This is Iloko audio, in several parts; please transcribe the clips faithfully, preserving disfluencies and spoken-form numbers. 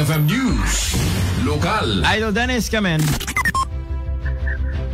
F M News, lokal. Idol Dennis, come in.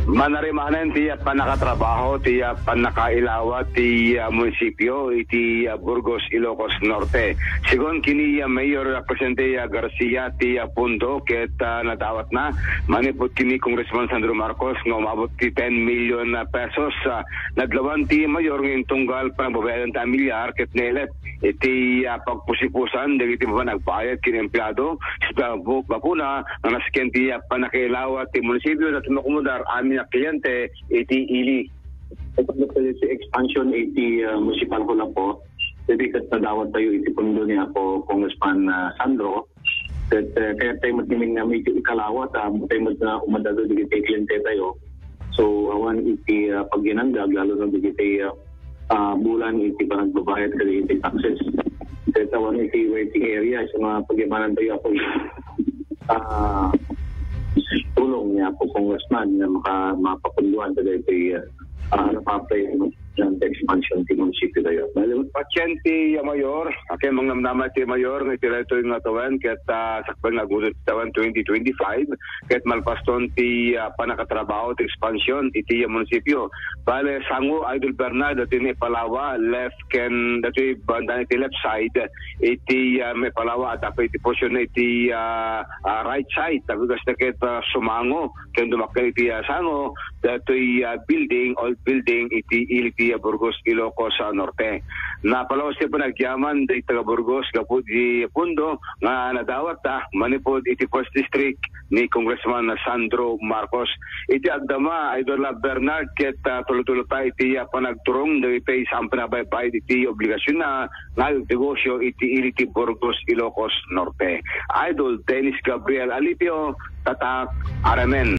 Manarimanen ti pannakatrabaho ti pannakailawa ti ah, munisipyo iti ah, Burgos, Ilocos Norte. Sigun kini ah, Mayor ah, Crescente ah, Garcia ti ah, Pundo ket ah, nadawatna manipud kini Congressman Sandro Marcos nga umabot ti ten million ah, pesos. Ah, nadlawan ti Mayor nga intunggal panagbabayadan ti amilyar ket nailep iti ah, pagpusipusan dagiti mapan agbayad ken empleado sa bu- bapuna nga nasken ti ah, pannakailawa ti munisipyo tapno makumodar amin a kliyente iti ili. Iti expansion iti ah, municipal hall, Apo, iti ket nadawat tayo iti pundo ni Apo Congressman ah, Sandro. Ket ah, kaya tayo met nga medyo ikalawa ta tayo met nga umadado dagiti kliyente tayo. So, awan iti ah, pagginangag, lalo na dagiti ah, ah, bulan iti panagbabayad kadagiti taxes. Ket awan iti waiting area, so nga pagimanan tayo ako ah, tulong ni Apo Congressman nga maka, mapapunduan kadagiti ah, ah, napapay ng expansion ti munisipyo tayo. Bali, patient ti ah, Mayor, akin mangnamnama ti Mayor nga iti daytoy nga tawen ket ah, sakbay nga agudod ti tawen twenty twenty-five ket malpaston ti ah, pannakatrabaho ti expansion iti ah, munisipyo. Bale, sango, Idol Bernard, dati ni Palawa, left ken, dati banda iti left side, iti ah, may Palawa, at ako iti portion na iti ah, ah, right side, tabi kas na ket ah, sumango, ken dumakkel iti ah, sango, datoy ah, building, old building, iti ili ti ah, Burgos, Ilocos ah, Norte. Napalawas ti panagyaman, di taga Burgos, gapu di pundo, nga nadawat ta, manipod iti First District, ni Congressman Sandro Marcos. Iti agdama, Idol Bernard, ket ah, tuloy-tuloy ta iti ah, panagturong dagiti saan pinabaybayad iti obligasyon na nga negosyo iti ili ti Burgos, Ilocos Norte. Idol Dennis Gabriel Alipio, Tatak, Aramen.